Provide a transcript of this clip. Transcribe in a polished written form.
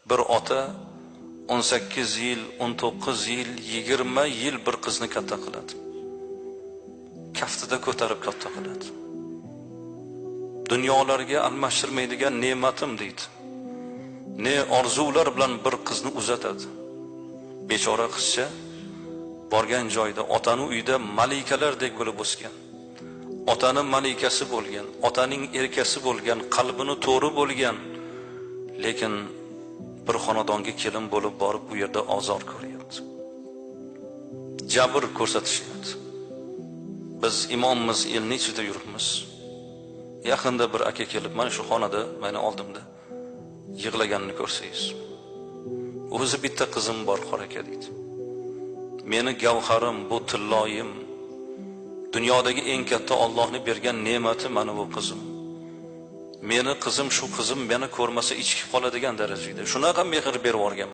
Bir ota 18 yil, 19 yil, 20 yil bir qizni katta qiladi. Kaftida ko'tarib katta qiladi. Dunyolarga almashtirmaydigan ne'matim deydi. Ne orzular bilan bir qizni uzatadi. Bechora qizcha borgan joyda otani uyida malikalardek bo'lib o'sgan. Otani malikasi bo'lgan, otaning erkasi bo'lgan, qalbini to'ri bo'lgan, lekin bir xonadonga kelin bo'lib borib u yerda ozor ko'ryapti. Jabr ko'rsatishyapti. Biz imommiz, elning ichida yuribmiz. Yaqinda bir aka kelib mana shu xonada meni oldimda yig'laganini ko'rsangiz. O'zi bitta qizim bor, qora aka deydi. Meni gavharim, bu tilloyim, dunyodagi eng katta Allohning bergan ne'mati mana bu qizim. Meni qizim, shu qizim meni ko'rmasa ichkib qoladigan darajada. Shunaqa mehr berib yuborgan.